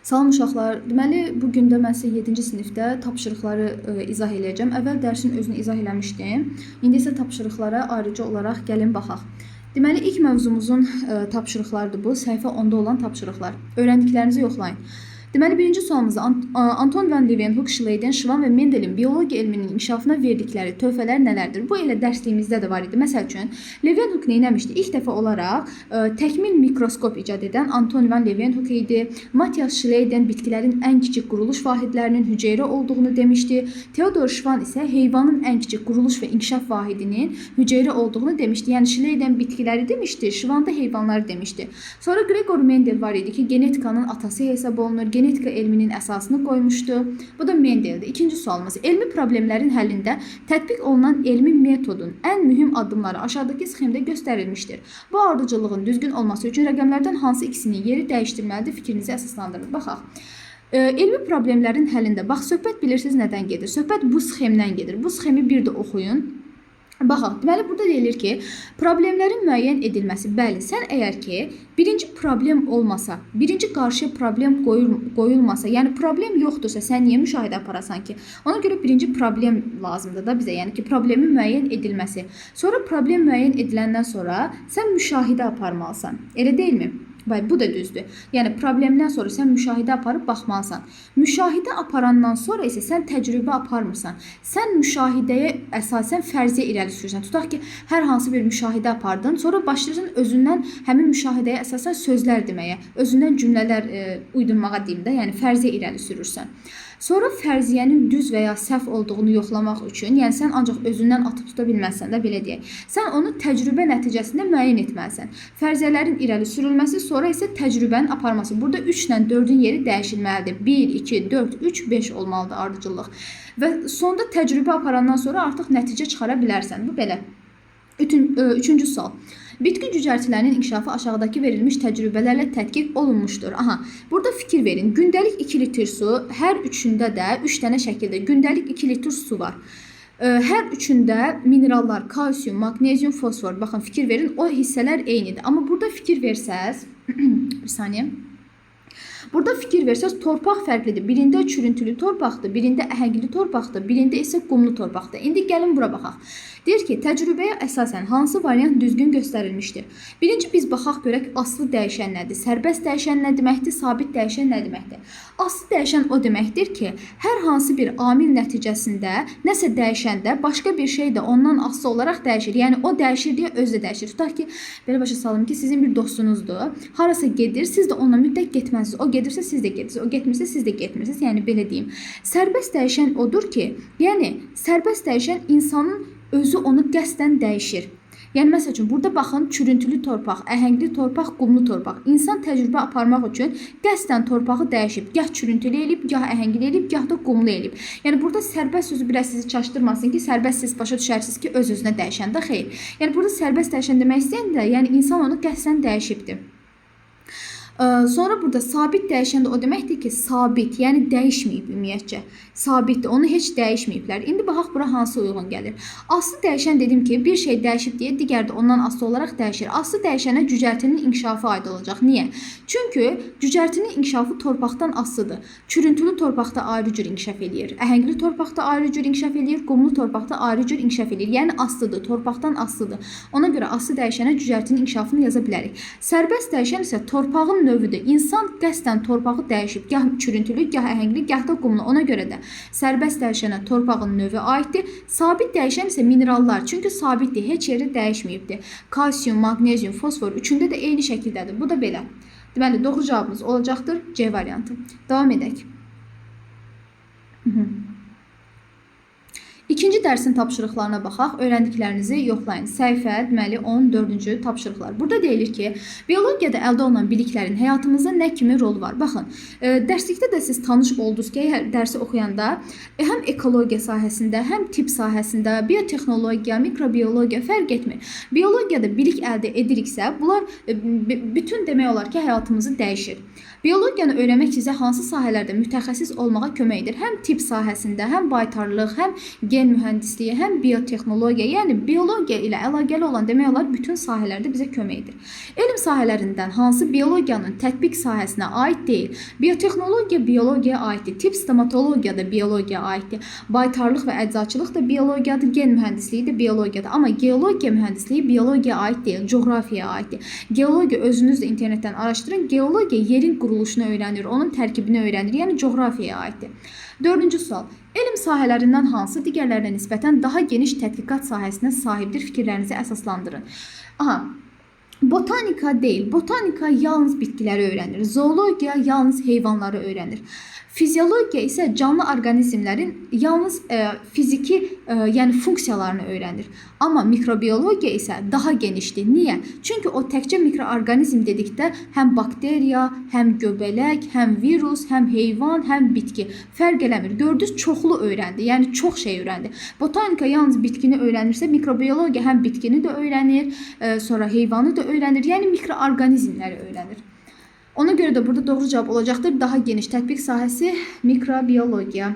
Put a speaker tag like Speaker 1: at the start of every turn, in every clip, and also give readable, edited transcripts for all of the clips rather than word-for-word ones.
Speaker 1: Salam uşaqlar. Deməli, bu gün də mən sizə 7-ci sinifdə tapşırıqları izah eləyəcəm. Əvvəl dərsin özünü izah eləmişdim. İndi isə tapşırıqlara ayrıca olaraq gəlin baxaq. Deməli, ilk mövzumuzun tapşırıqlarıdır bu. Səhifə 10-da olan tapşırıqlar. Öyrəndiklərinizi yoxlayın. Deməli, birinci sualımızda Anton van Leeuwenhoek, Schleiden, Schwann və Mendelin biologiya elminin inkişafına verdikləri töhfələr nələrdir? Bu elə dərsliyimizdə də var idi. Məsəl üçün, Leeuwenhoek nə etmişdi? İlk dəfə olaraq təkmil mikroskop icad edən Anton van Leeuwenhoek idi. Matthias Schleiden bitkilərin ən kiçik quruluş vahidlərinin hüceyrə olduğunu demişdi. Theodor Schwann isə heyvanın ən kiçik quruluş və inkişaf vahidinin hüceyrə olduğunu demişdi. Yəni Schleiden bitkiləri demişdi, Schwann da heyvanları demişdi. Sonra Gregor Mendel var idi ki, genetikanın atası hesab olunur. Genetika elminin əsasını qoymuşdu. Bu da Mendeldir. İkinci sualımız. Elmi problemlərin həllində tətbiq olunan elmi metodun ən mühüm addımları aşağıdakı sxemdə göstərilmişdir. Bu ardıcıllığın düzgün olması üçün rəqəmlərdən hansı ikisinin yeri dəyişdirməlidir fikrinizi əsaslandırın. Baxaq. Elmi problemlərin həllində bax söhbət bilirsiniz nədən gedir? Söhbət bu sxemdən gedir. Bu sxemi bir də oxuyun. Baxaq, deməli burada deyilir ki, problemlərin müəyyən edilməsi. Bəli, sən əgər ki, birinci problem olmasa, birinci qarşıya problem qoyulmasa, yəni problem yoxdursa, sən niyə müşahidə aparasan ki? Ona görə birinci problem lazımdır da bizə, yəni ki, problemin müəyyən edilməsi. Sonra problem müəyyən ediləndən sonra sən müşahidə aparmalısan. Elə deyilmi? Bəli, bu da düzdür. Yəni problemdən sonra sən müşahidə aparıb baxmalısan. Müşahidə aparandan sonra isə sən təcrübə aparmırsan. Sən müşahidəyə əsasən fərziyyə irəli sürürsən. Tutaq ki, hər hansı bir müşahidə apardın, sonra başlayırsan özündən həmin müşahidəyə əsasən sözlər deməyə, özündən cümlələr uydurmağa deyim də, yəni fərziyyə irəli sürürsən. Sonra fərziyyənin düz və ya səhv olduğunu yoxlamaq üçün, yəni sən ancaq özündən atıb tuta bilməzsən də, belə deyək. Sən onu təcrübə nəticəsində müəyyən etməlisən. Fərziyyələrin irəli sürülməsi, sonra isə təcrübənin aparması. Burada 3 ilə 4-ün yeri dəyişilməlidir. 1, 2, 4, 3, 5 olmalıdır ardıcıllıq. Və sonda təcrübə aparandan sonra artıq nəticə çıxara bilərsən. Bu belə. Üçüncü sual. Bitki cücərtilərinin inkişafı aşağıdakı verilmiş təcrübələrlə tədqiq olunmuşdur. Aha, burada fikir verin. Gündəlik 2 litr su, hər üçündə də 3 dənə şəkildə gündəlik 2 litr su var. Hər üçündə minerallar, kalsium, maqnezium, fosfor. Baxın, fikir verin, o hissələr eynidir. Amma burada fikir versəz, bir saniyə. Burada fikir versəz, torpaq fərqlidir. Birində çürüntülü torpaqdır, birində əhəngli torpaqdır, birində isə qumlu torpaqdır. İndi gəlin bura baxaq. Deyir ki, təcrübəyə əsasən hansı variant düzgün göstərilmişdir? Birinci biz baxaq görək asılı dəyişən nədir? Sərbəst dəyişən nə deməkdir? Sabit dəyişən nə deməkdir? Asılı dəyişən o deməkdir ki, hər hansı bir amil nəticəsində nəsə dəyişəndə başqa bir şey də ondan asılı olaraq dəyişir. Yəni o dəyişir deyə özü də dəyişir. Tutaq ki, belə başa salım ki, sizin bir dostunuzdur. Harasa gedir, siz də onunla mütləq getməlisiniz. O gedirsə siz də gedirsiniz, o getmirsə siz də getmirsiniz. Yəni belə deyim. Sərbəst dəyişən odur ki, yəni sərbəst dəyişən insanın özü onu qəsdən dəyişir. Yəni məsəl üçün burada baxın çürüntülü torpaq, əhəngli torpaq, qumlu torpaq. İnsan təcrübə aparmaq üçün qəsdən torpağı dəyişib, gah çürüntülü eləyib, gah əhəngli eləyib, gah da qumlu eləyib. Yəni burada sərbəst sözü biraz sizi çaşdırmasın ki, sərbəst siz başa düşərsiniz ki, öz-özünə dəyişən də xeyr. Yəni burada sərbəst dəyişən demək istəyəndə, yəni insan onu qəsdən dəyişibdir. Sonra burada sabit dəyişən də o deməkdir ki, sabit, yəni dəyişməyib ümumiyyətcə. Sabitdir, onu heç dəyişməyiblər. İndi baxaq bura hansı uyğun gəlir. Asılı dəyişən dedim ki, bir şey dəyişib deyə digər də ondan asılı olaraq dəyişir. Asılı dəyişənə cücərtinin inkişafı aid olacaq. Niyə? Çünki cücərtinin inkişafı torpaqdan asılıdır. Çürüntülü torpaqda ayrı cür inkişaf eləyir. Əhəngli torpaqda ayrı cür inkişaf eləyir, qumlu torpaqda ayrı cür inkişaf eləyir. Yəni asılıdır, torpaqdan asılıdır. Ona görə asılı dəyişənə cücərtinin inkişafını yaza bilərik. Sərbəst dəyişən isə torpağın növüdür. İnsan qəsdən torpağı dəyişib, gah çürüntülü, gah əhəngli, gah da qumlu. Ona görə də sərbəst dəyişənə torpağın növü aiddir. Sabit dəyişən isə minerallar. Çünki sabitdir, heç yerdə dəyişməyibdir. Kalsium, maqnezium, fosfor üçündə də eyni şəkildədir. Bu da belə. Deməli, doğru cavabımız olacaqdır C variantı. Davam edək. İkinci dərsin tapşırıqlarına baxaq. Öyrəndiklərinizi yoxlayın. Səhifə, deməli, 14-cü tapşırıqlar. Burada deyilir ki, biologiyada əldə olunan biliklərin həyatımızda nə kimi rolu var? Baxın, dərslikdə də siz tanış oldunuz ki, hər dərsi oxuyanda həm ekologiya sahəsində, həm tibb sahəsində, biotexnologiya, mikrobiologiya fərq etmir. Biologiyada bilik əldə ediriksə, bunlar bütün demək olar ki, həyatımızı dəyişir. Biologiyanı öyrənmək sizə hansı sahələrdə mütəxəssis olmağa kömək edir? Həm tibb sahəsində, həm baytarlıq, həm gen mühəndisliyi, həm biotexnologiya, yəni biologiya ilə əlaqəli olan demək olar bütün sahələrdə bizə kömək edir. Elm sahələrindən hansı biologiyanın tətbiq sahəsinə aid deyil? Biotexnologiya biologiyaya aiddir, tibb stomatologiya da biologiyaya aiddir, baytarlıq və əczaçılıq da biologiyadır, gen mühəndisliyi də biologiyadır. Amma geologiya mühəndisliyi biologiyaya aid deyil, coğrafiyaya aiddir. Geologiya özünüz də internetdən araşdırın. Geologiya yerin quruluşunu öyrənir, onun tərkibini öyrənir, yəni coğrafiyaya aiddir. Dördüncü sual. Elm sahələrindən hansı digərlərinə nisbətən daha geniş tədqiqat sahəsinə sahibdir? Fikirlərinizi əsaslandırın. Aha. Botanika deyil. Botanika yalnız bitkiləri öyrənir. Zoologiya yalnız heyvanları öyrənir. Fiziologiya isə canlı orqanizmlərin yalnız fiziki, yəni funksiyalarını öyrənir. Amma mikrobiologiya isə daha genişdir. Niyə? Çünki o təkcə mikroorqanizm dedikdə həm bakteriya, həm göbələk, həm virus, həm heyvan, həm bitki fərq eləmir. Gördünüz, çoxlu öyrəndi. Yəni çox şey öyrəndi. Botanika yalnız bitkini öyrənirsə, mikrobiologiya həm bitkini də öyrənir, sonra heyvanı da öyrənir. Yəni mikroorqanizmləri öyrənir. Ona görə də burada doğru cavab olacaqdır. Daha geniş tətbiq sahəsi mikrobiologiya.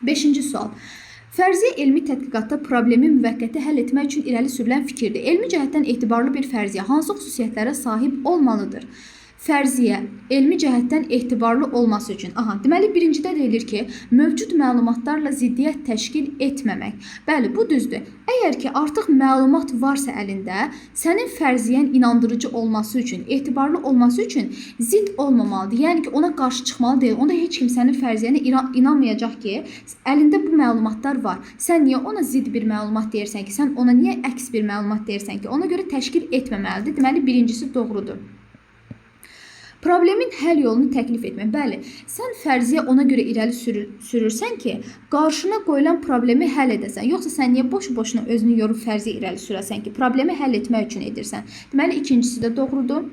Speaker 1: Beşinci sual. Fərziyyə elmi tədqiqatda problemi müvəqqəti həll etmək üçün irəli sürülən fikirdir. Elmi cəhətdən etibarlı bir fərziyyə hansı xüsusiyyətlərə sahib olmalıdır? Fərziyyə elmi cəhətdən etibarlı olması üçün. Aha, deməli birincidə deyilir ki, mövcud məlumatlarla ziddiyyət təşkil etməmək. Bəli, bu düzdür. Əgər ki, artıq məlumat varsa əlində, sənin fərziyyən inandırıcı olması üçün, etibarlı olması üçün zidd olmamalıdır. Yəni ki, ona qarşı çıxmalı deyil. Onda heç kim sənin fərziyyənə inanmayacaq ki, əlində bu məlumatlar var. Sən niyə ona zidd bir məlumat deyirsən ki, sən ona niyə əks bir məlumat deyirsən ki, ona görə təşkil etməməlidir. Deməli, birincisi doğrudur. Problemin həll yolunu təklif etmək. Bəli, sən fərziyyə ona görə irəli sürürsən ki, qarşına qoyulan problemi həll edəsən. Yoxsa sən niyə boşu-boşuna özünü yorub fərziyyə irəli sürəsən ki, problemi həll etmək üçün edirsən. Deməli, ikincisi də doğrudur.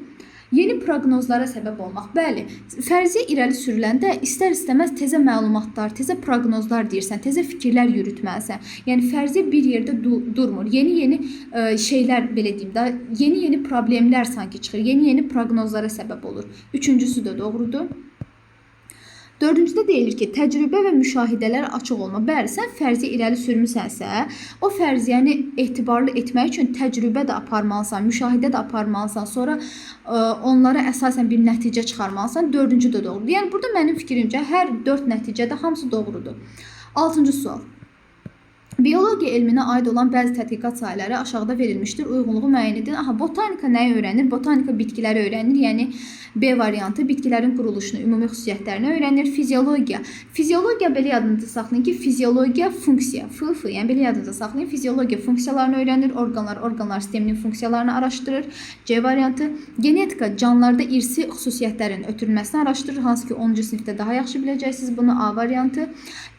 Speaker 1: Yeni proqnozlara səbəb olmaq. Bəli, fərziyyə irəli sürüləndə istər-istəməz təzə məlumatlar, təzə proqnozlar deyirsən, təzə fikirlər yürütməlisən. Yəni fərziyyə bir yerdə durmur. Yeni-yeni şeylər, belə deyim də, yeni-yeni problemlər sanki çıxır, yeni-yeni proqnozlara səbəb olur. Üçüncüsü də doğrudur. Dördüncüdə deyilir ki, təcrübə və müşahidələrə açıq olma. Bəli, sən fərziyyə irəli sürmüsənsə, o fərziyyəni etibarlı etmək üçün təcrübə də aparmalısan, müşahidə də aparmalısan, sonra onlara əsasən bir nəticə çıxarmalısan. Dördüncü də doğrudur. Yəni burada mənim fikrimcə hər dörd nəticə də hamısı doğrudur. Altıncı sual. Biologiya elminə aid olan bəzi tədqiqat sahələri aşağıda verilmişdir. Uyğunluğu müəyyən edin. Aha, botanika nəyi öyrənir? Botanika bitkiləri öyrənir. Yəni B variantı bitkilərin quruluşunu, ümumi xüsusiyyətlərini öyrənir. Fiziologiya. Fiziologiya belə yadınızda saxlayın ki, fiziologiya funksiya. F, F. Yəni belə yadınızda saxlayın. Fiziologiya funksiyalarını öyrənir. Orqanlar, orqanlar sisteminin funksiyalarını araşdırır. C variantı. Genetika canlılarda irsi xüsusiyyətlərin ötürülməsini araşdırır. Hansı ki 10-cu sinifdə daha yaxşı biləcəksiniz bunu. A variantı.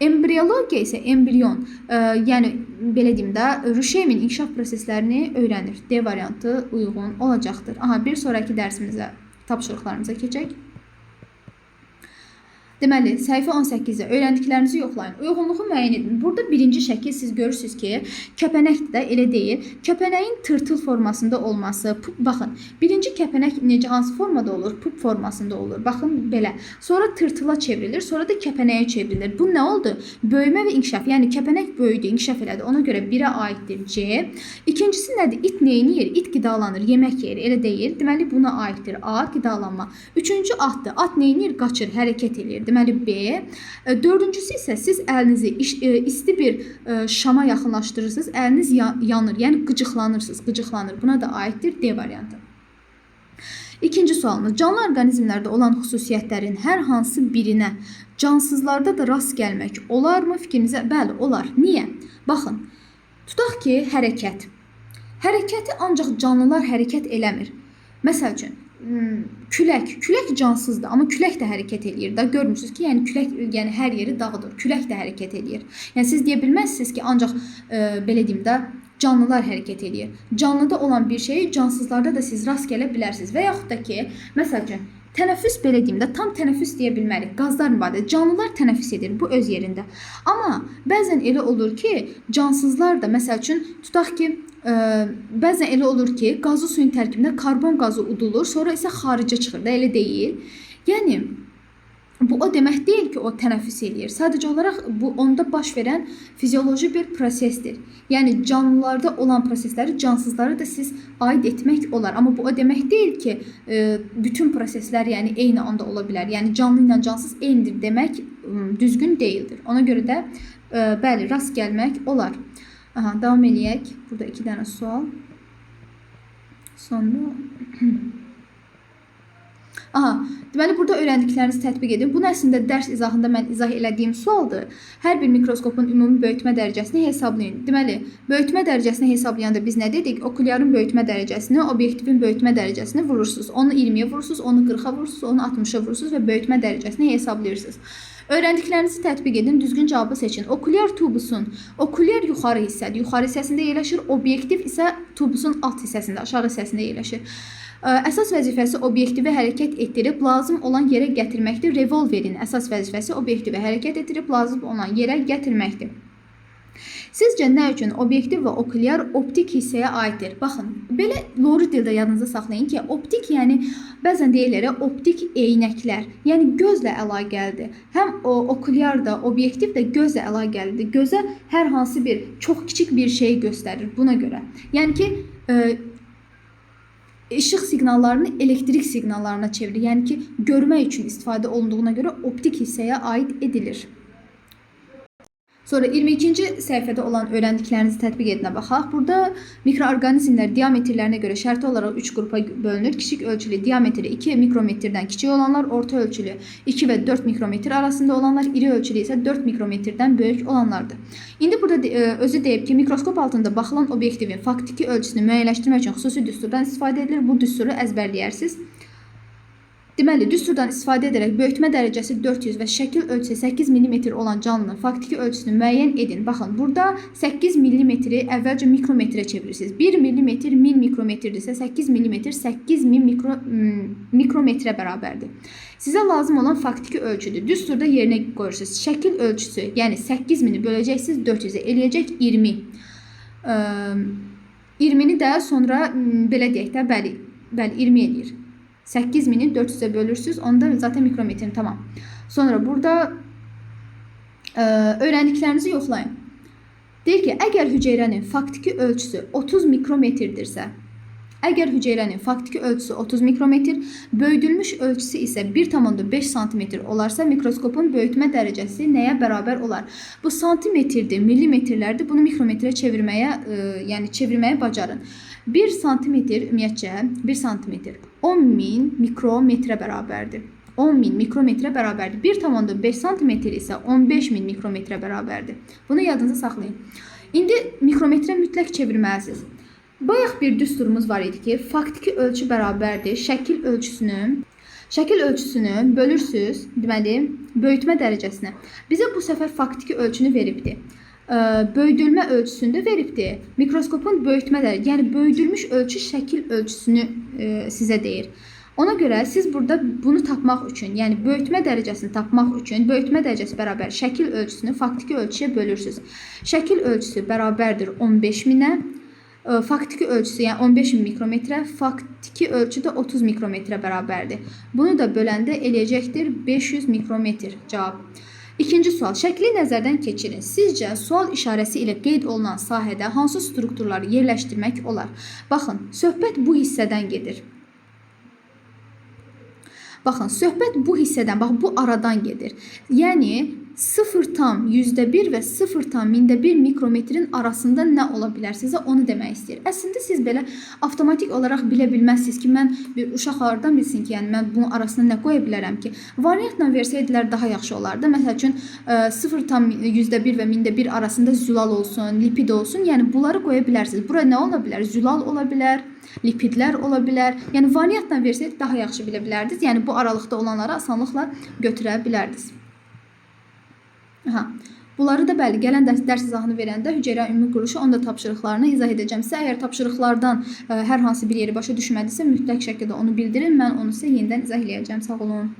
Speaker 1: Embriologiya isə embrion, yəni belə deyim də, rüşeymin inkişaf proseslərini öyrənir. D variantı uyğun olacaqdır. Aha, bir sonraki dərsimizə, tapşırıqlarımıza keçək. Deməli, səhifə 18-də öyrəndiklərinizi yoxlayın. Uyğunluğu müəyyən edin. Burada birinci şəkil siz görürsünüz ki, kəpənəkdir də, elə deyil. Kəpənəyin tırtıl formasında olması, pup, baxın, birinci kəpənək necə, hansı formada olur? Pup formasında olur. Baxın, belə. Sonra tırtıla çevrilir, sonra da kəpənəyə çevrilir. Bu nə oldu? Böyümə və inkişaf. Yəni kəpənək böyüdü, inkişaf elədi. Ona görə 1-ə aiddir C. İkincisi nədir? İt neyini yer? İt qidalanır, yemək yer, elə deyil. Deməli, buna aiddir A, qidalanma. Üçüncü atdır. At neyini yer? Qaçır, hərəkət eləyir. Deməli, B. Dördüncüsü isə siz əlinizi isti bir şama yaxınlaşdırırsınız, əliniz yanır, yəni qıcıqlanırsınız, qıcıqlanır. Buna da aiddir D variantı. İkinci sualımız. Canlı orqanizmlərdə olan xüsusiyyətlərin hər hansı birinə cansızlarda da rast gəlmək olarmı fikrinizə? Bəli, olar. Niyə? Baxın, tutaq ki, hərəkət. Hərəkəti ancaq canlılar hərəkət eləmir. Məsəl üçün, külək. Külək cansızdır, amma külək də hərəkət eləyir. Da görmürsünüz ki, yəni külək, yəni hər yeri dağıdır. Külək də hərəkət eləyir. Yəni siz deyə bilməzsiniz ki, ancaq belə deyim də, canlılar hərəkət eləyir. Canlıda olan bir şeyi cansızlarda da siz rast gələ bilərsiniz. Və yaxud da ki, məsəl üçün, tənəffüs, belə deyim də, tam tənəffüs deyə bilmərik. Qazlar mübadilə. Canlılar tənəffüs edir, bu öz yerində. Amma bəzən elə olur ki, cansızlar da, məsəl üçün, tutaq ki, bəzən elə olur ki, qazlı suyun tərkibində karbon qazı udulur, sonra isə xaricə çıxır da, elə deyil. Yəni bu o demək deyil ki, o tənəffüs eləyir. Sadəcə olaraq bu onda baş verən fizioloji bir prosesdir. Yəni canlılarda olan prosesləri cansızlara da siz aid etmək olar. Amma bu o demək deyil ki, bütün proseslər yəni eyni anda ola bilər. Yəni canlı ilə cansız eynidir demək düzgün deyildir. Ona görə də bəli, rast gəlmək olar. Aha, davam eləyək. Burada 2 dənə sual. Sonra aha, deməli burada öyrəndiklərinizi tətbiq edin. Bunu əslində dərs izahında mən izah elədiyim sualdır. Hər bir mikroskopun ümumi böyütmə dərəcəsini hesablayın. Deməli, böyütmə dərəcəsini hesablayanda biz nə dedik? Okulyarın böyütmə dərəcəsini, obyektivin böyütmə dərəcəsini vurursunuz. Onu 20-yə vurursunuz, onu 40-a vurursunuz, onu 60-a vurursunuz və böyütmə dərəcəsini hesablayırsınız. Öyrəndiklərinizi tətbiq edin, düzgün cavabı seçin. Okulyar tubusun, okulyar yuxarı hissədir. Yuxarı hissəsində yerləşir, obyektiv isə tubusun alt hissəsində, aşağı hissəsində yerləşir. Əsas vəzifəsi obyektivi hərəkət etdirib lazım olan yerə gətirməkdir. Revolverin əsas vəzifəsi obyektivi hərəkət etdirib lazım olan yerə gətirməkdir. Sizcə nə üçün obyektiv və okulyar optik hissəyə aiddir? Baxın, belə loru dildə yadınızda saxlayın ki, optik, yəni bəzən deyirlər optik eynəklər, yəni gözlə əlaqəlidir. Həm o okulyar da, obyektiv də gözlə əlaqəlidir. Gözə hər hansı bir çox kiçik bir şeyi göstərir buna görə. Yəni ki, işıq siqnallarını elektrik siqnallarına çevirir. Yəni ki, görmək üçün istifadə olunduğuna görə optik hissəyə aid edilir. Sonra 22-ci səhifədə olan öyrəndiklərinizi tətbiq edinə baxaq. Burada mikroorqanizmlər diametrlərinə görə şərti olaraq 3 qrupa bölünür. Kiçik ölçülü diametri 2 mikrometrdən kiçik olanlar, orta ölçülü 2 və 4 mikrometr arasında olanlar, iri ölçülü isə 4 mikrometrdən böyük olanlardır. İndi burada özü deyib ki, mikroskop altında baxılan obyektivin faktiki ölçüsünü müəyyənləşdirmək üçün xüsusi düsturdan istifadə edilir. Bu düsturu əzbərləyərsiniz. Deməli, düsturdan istifadə edərək böyütmə dərəcəsi 400 və şəkil ölçüsü 8 mm olan canlının faktiki ölçüsünü müəyyən edin. Baxın, burada 8 mm-i əvvəlcə mikrometrə çevirirsiniz. 1 mm 1000 mikrometrdirsə, 8 mm 8000 mikrometrə bərabərdir. Sizə lazım olan faktiki ölçüdür. Düsturda yerinə qoyursunuz. Şəkil ölçüsü, yəni 8000-i böləcəksiniz 400-ə, eləyəcək 20. 20-ni də sonra belə deyək də, bəli, bəli 20 eləyir. 8000-i 400-ə bölürsünüz, onda zaten mikrometrin tamam. Sonra burada öyrəndiklərinizi yoxlayın. Deyir ki, əgər hüceyrənin faktiki ölçüsü 30 mikrometrdirsə, əgər hüceyrənin faktiki ölçüsü 30 mikrometr, böyüdülmüş ölçüsü isə 1,5 santimetr olarsa, mikroskopun böyütmə dərəcəsi nəyə bərabər olar? Bu santimetrdir, millimetrlərdir. Bunu mikrometrə çevirməyə, yəni çevirməyə bacarın. 1 santimetr ümumiyyətcə 1 santimetr 10.000 mikrometrə bərabərdir. 10.000 mikrometrə bərabərdir. 1,5 santimetr isə 15.000 mikrometrə bərabərdir. Bunu yadınızda saxlayın. İndi mikrometrə mütləq çevirməlisiniz. Bayaq bir düsturumuz var idi ki, faktiki ölçü bərabərdir şəkil ölçüsünü. Şəkil ölçüsünü bölürsüz, deməli, böyütmə dərəcəsinə. Bizə bu səfər faktiki ölçünü veribdi. Böyüdülmə ölçüsünü də veribdi. Mikroskopun böyütmə dərəcəsi, yəni böyüdülmüş ölçü şəkil ölçüsünü sizə deyir. Ona görə siz burada bunu tapmaq üçün, yəni böyütmə dərəcəsini tapmaq üçün böyütmə dərəcəsi bərabər şəkil ölçüsünü faktiki ölçüyə bölürsüz. Şəkil ölçüsü bərabərdir 15.000-ə. Faktiki ölçüsü, yəni 15.000 mikrometrə, faktiki ölçü də 30 mikrometrə bərabərdir. Bunu da böləndə eləyəcəkdir 500 mikrometr cavab. İkinci sual. Şəkli nəzərdən keçirin. Sizcə sual işarəsi ilə qeyd olunan sahədə hansı strukturları yerləşdirmək olar? Baxın, söhbət bu hissədən gedir. Baxın, söhbət bu hissədən, bax bu aradan gedir. Yəni 0,1 və 0,1 mikrometrin arasında nə ola bilər sizə onu demək istəyir. Əslində siz belə avtomatik olaraq bilə bilməzsiniz ki, mən bir uşaq hardan bilsin ki, yəni mən bunun arasına nə qoya bilərəm ki? Variantla versəydilər daha yaxşı olardı. Məsəl üçün 0,1 və 1.001 arasında zülal olsun, lipid olsun. Yəni bunları qoya bilərsiniz. Bura nə ola bilər? Zülal ola bilər, lipidlər ola bilər. Yəni variantla versəydi daha yaxşı bilə bilərdiniz. Yəni bu aralıqda olanları asanlıqla götürə bilərdiniz. Aha. Bunları da bəli, gələn dərs izahını verəndə hüceyrə ümumi quruluşu onda tapşırıqlarını izah edəcəm sizə. Əgər tapşırıqlardan hər hansı bir yeri başa düşmədinizsə, mütləq şəkildə onu bildirin. Mən onu sizə yenidən izah eləyəcəm. Sağ olun.